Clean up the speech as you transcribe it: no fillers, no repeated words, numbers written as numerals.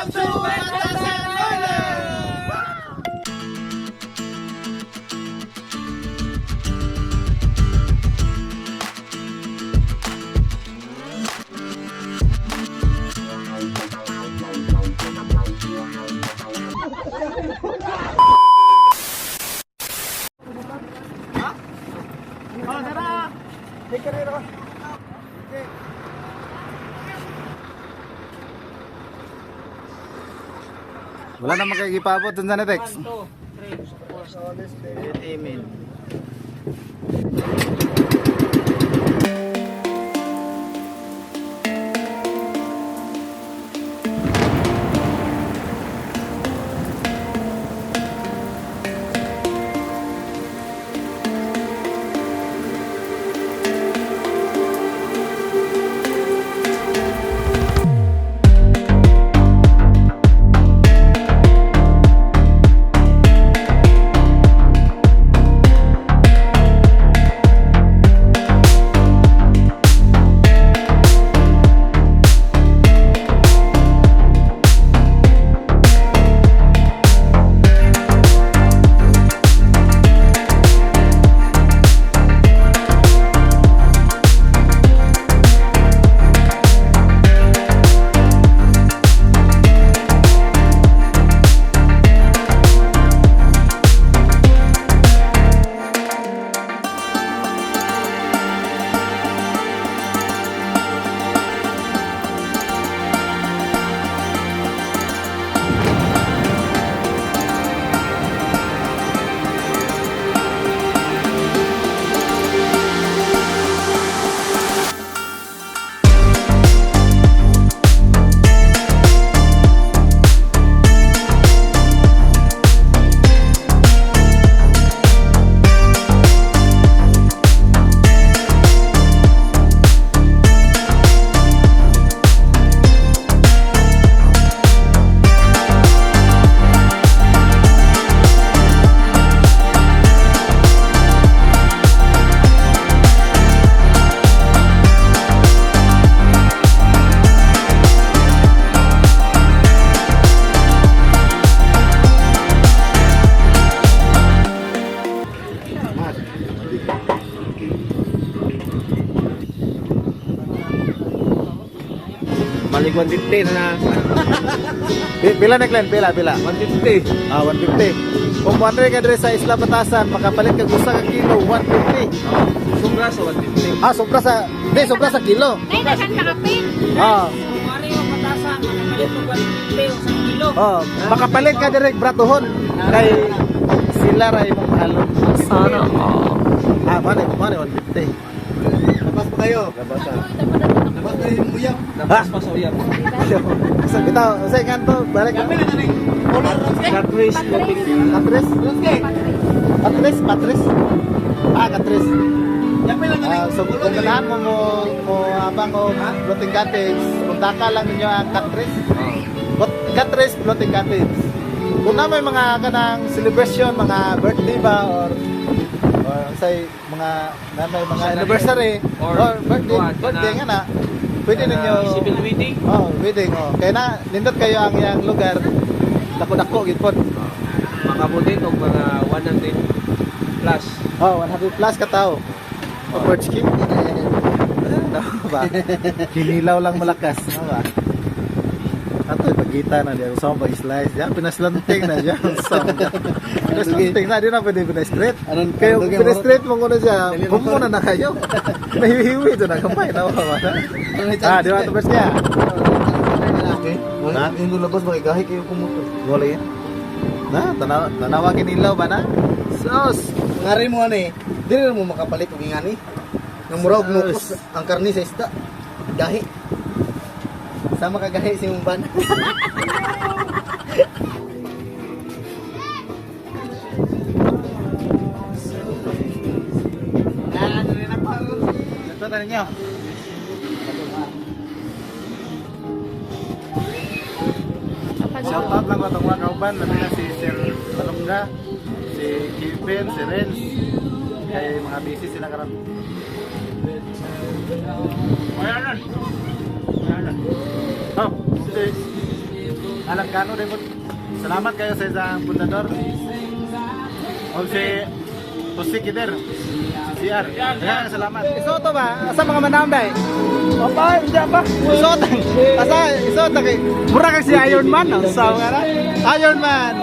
Welcome to Batasan Island! Oh, tara! Take care ko. Wala na makikipabot dun sa Netex. 1, 2, 3, 4. Amen. Balik 150 na. Pila na Glenn? Pila, pila. 150. Ah, 150. Kung wonder ka dire sa Isla Batasan, makapalit ka usa ka kilo, 150. Oh, sobra sa 150. Ah, sobra sa, hindi, sobra sa kilo. Nay, dagan nakapin. Ah, Mari yung batasan, makapalit mo 150 o 1 kilo. oh, makapalit ka direct bratuhon kay sila ra imong mahalon. Sana. Ah, mane, mane 150. Labas pa kayo. Labas ah. Labas kayo yung uyap. Labas pa sa uyab. Bitaw, sa kanto, balik. Katris, Katres? Katres, Patres. Ah, Katres. Ah, so kung ganahan mo mo mo abang o floating cottage, puntaka lang ninyo ang Katres. Katres Floating Cottage. Kung na may mga kanang celebration, mga birthday ba or say mga na may mga anniversary or birthday, kuwan, birthday nga na, pwede ninyo Civil wedding. Oh, wedding oh. Kaya na nindot kayo ang iyang lugar. Dako-dako gid pod. Makabuti og mga 100 plus. Oh, 100 plus ka tao. Oh, Perch King. Ano ba? Kinilaw lang malakas, ano ba? Ato pagita na diya, sa pag slice diya, pinaslanting na siya. So, pinaslanting na, di na pwede pina-straight. Aron- Kayo, aron- pina-straight mo ko na siya, kumuna na kayo. Nahihiwi ito na kamay, na ba? Ah, di ba ito Perch niya? Okay. Ha? Yung labas, makigahi kayo kumuto. Wala yan. Na, tanawa, tanawa kinilaw ba na? Sos! Ngari mo ano eh. Dili na mo makapalit og ingani. Nang mura og mukos ang karni sa isda. Gahi. Sama ka gahi si mong bana. Ito tayo ninyo. Shout out lang ko itong mga kauban. Labi na si Sir Talongga, si Kevin, si Renz. Kay mga busy sila karon. Wala nun. Wala nun. Oh, si Alam kano din mo. Salamat kayo sa isang pundador. O si Jose Kider. Si CR. Daghang salamat. Isoto ba? Asa mga manam day? Papa, hindi pa. Isoto. Asa isoto kay mura kay si Iron Man. Ang sawa nga na. Iron Man.